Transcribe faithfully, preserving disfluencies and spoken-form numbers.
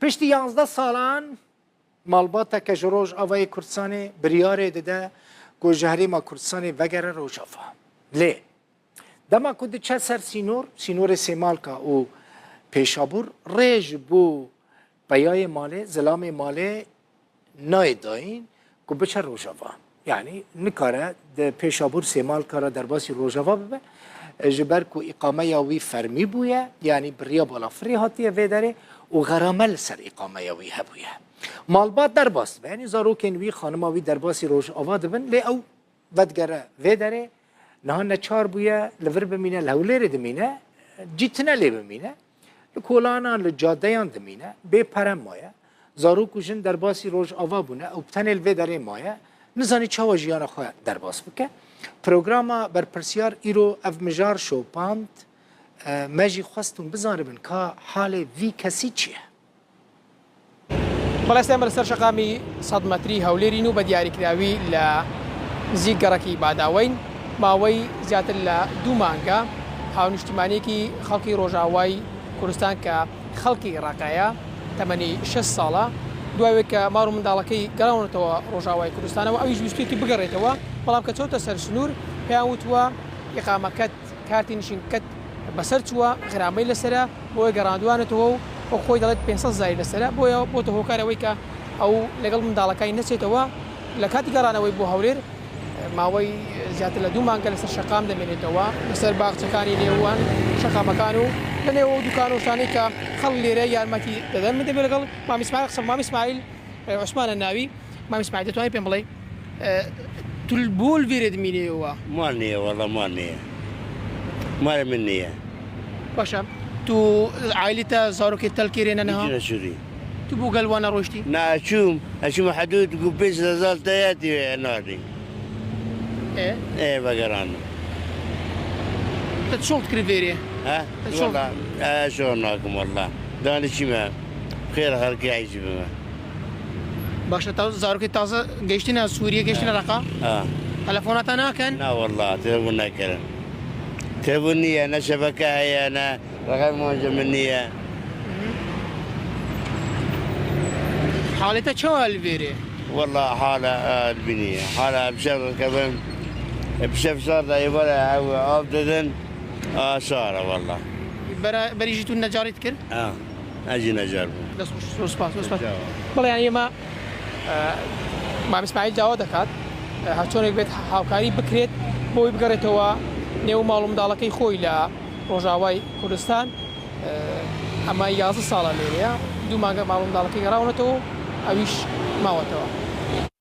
Piştî yanzdeh salan malbateke ji Rojavayê Kurdistanê biryarê dide ku ji Herêma Kurdistanê vegere Rojava. Lê dema ku diçe ser sînor, sînorê Sêmalka û Pêşabûr, rê ji bo peyayê malê, zilamê malê nayê dayîn ku biçe Rojava. Yanî nikare di Pêşabûr Sêmalka re derbasî Rojava bibe, ji ber ku îqameya wî fermî bûye, yanî bi riya balafirê hatiye vê derê û xerame li ser îqameya wî hebûye. Malbat derbas dibe, yanî zarokên wî, xanima wî derbasî Rojava dibin, lê ew vedigere vê derê, niha neçar bûye li vir bimîne, li Hewlêrê dimîne, cî tune lê bimîne. Li kolanan, li cadeyan dimîne, bê pere maye. Zarok û jin derbasî Rojava bûne, ew bi tenê li vê derê maye. Nizanî çawa jiyana xwe derbas bike. Programa berpirsiyar îro ev mijar şopand, e, me jî xwest hûn bizanibin ka halê vî kesî çi ye. بەڵێ ئێستا ئێمە لەسەر شەقامی سەد مەتری هەولێرین و بە دیاریکراوی لە نزیک گەڕەکی باداوەین. ماوەی زیاتر لە دوو مانگە هاونیشتیمانیەکی خەڵکی ڕۆژاوای کوردستان کە خەڵکی ڕەقەیە، تەمەنی شەست ساڵە، دوای ئەوەی کە ماڵ و منداڵەکەی گەڕاونەتەوە ڕۆژاوای کوردستانەوە، ئەویش ویستویەتی بگەڕێتەوە، بەڵام کە چۆتە سەر سنوور پێیان وتووە ئیقامەکەت، کارتی نشینکەت بەسەر چووە، غرامەی لەسرە، بۆیە گەڕاندوانێتەوە و وەک خۆی دەڵێت پێنج سەد زاری لەسرە، بۆیە بۆتە هۆکارەوەی کە ئەو لەگەڵ منداڵەکانی نەچێتەوە. لە کاتی گەڕانەوەی بۆ هەولێر ماوەی زیاتر لە دوو مانگە لەسەر شەقام دەمێنێتەوە، لەسەر باغچەکانی نێوان شەقامەکان و لە نێو ئەو دوکان و شتانەی کە خەڵک لێرە یارمەتی دەدەن. من دەبێت لەگەڵ مام ئیسماعیل قسە بکەم. مام ئیسماعیل، ئە، عوسمانە ناوی. مام ئیسماعیل، دەتوانیت پێم بڵێ، ئە، تو بۆ لێرە دمینێەوە؟ مال نییە، وەڵا مال نییە. مال من نییە. باشە، تو عائلەتە زارۆکێ تەلکێرێنە نەها؟ هیچ نەچووری. تو بۆ گەل وانە ڕۆشتی؟ نا، ئەچووم، ئەچووم حەدود گو پێنج هەزار تەیاتی ناردی. ئێ؟ ئێ، بەگەرانم. تە شۆڵت کرد لێرە؟ ها؟ تە شۆڵ؟ وەڵا، ئە، شۆڵ ناکەم وەڵا. دانیشتیمە. خێر خەڵکی عیزی بمە. باشە، تا زارۆکێ تازە گەیشتنە سووریە، گەیشتنە ها. ڕەقا؟ ها. تەلەفۆناتان ناکەن؟ نا وەڵا، تەلەفۆن ناکەن. تەلەفۆن نییە، نە شەبەکە هەیە، نە ڕەقەم مۆنجە من نییە. حاڵێتە چاوە لێرە؟ وەڵا حاڵە، ئە، بینیە. حاڵە ئەمشەو ڕکەبن. ئەمشەو ساردە ئێوەرە ئەو ئاو دەدەن. ئا، سارە وەڵا. بەرە-، بەریژی تو نەجاڕیت کرد؟ ئا، ئەجی نەجار بوو. دەست خۆش، زۆر سپاس، زۆر سپاس. جاوە. بەڵێ، یعنی ئێمە، ئە، مام ئیسماعیل داوا دەکات، ئە، هەر چۆنێک بێت هاوکاری بکرێت بۆی بگەڕێتەوە نێو ماڵ و منداڵەکەی خۆی لە ڕۆژاوای کوردستان. ئە، ئەمە یازدە ساڵە لێرەیە، دوو مانگە ماڵ و منداڵەکەی گەڕاونەتەوە، ئەویش ماوەتەوە.